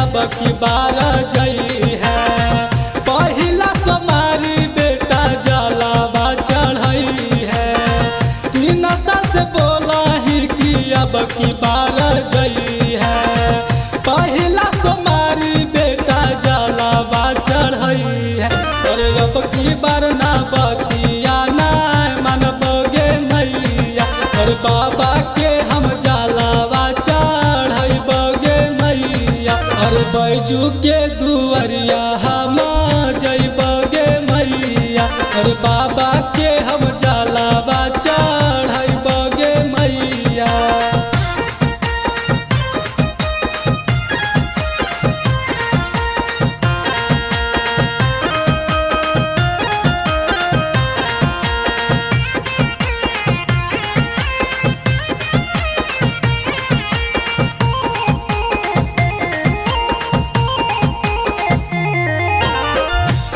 अब की बार जई है। पहिला सोमारी बेटा जलावा चढ़ई है। 3 साल से बोला ही कि अब की बार जई है। पहिला सोमारी बेटा जलावा चढ़ई है। अरे अब की बार ना बतिया ना मनबोगे मैया। अरे बाबा के हम जलावा चढ़ई बगे मैया। अरे बैजू के दुआरिया हम जइबगे मैया। अरे बाबा के हम जलावा चढ़ई बगे मैया।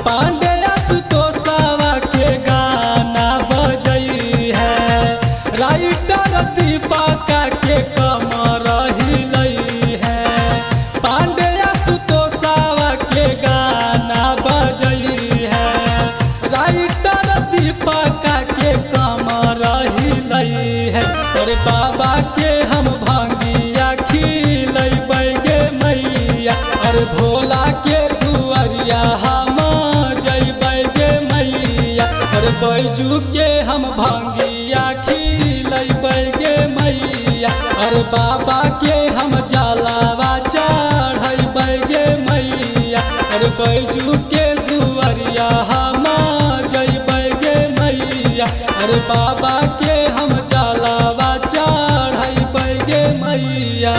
पांड्या सुतोषावा के गाना बजई है। राइटर दीपका के कमर हिलई है। पांड्या सुतोषावा के गाना बजई है। राइटर दीपका के कमर हिलई है। अरे बाबा के हम भांगिया खिलई गे मैया। अरे भोला के दुआरिया हम जइबै गे मैया। अरे बैजू के हम भांगिया खिलैबै गे मैया। अरे बाबा के हम जलावा चढ़ैबै गे मैया। अरे बैजू के दुआरिया हम जइबै गे मैया। अरे बाबा के हम जलावा चढ़ैबै गे मैया।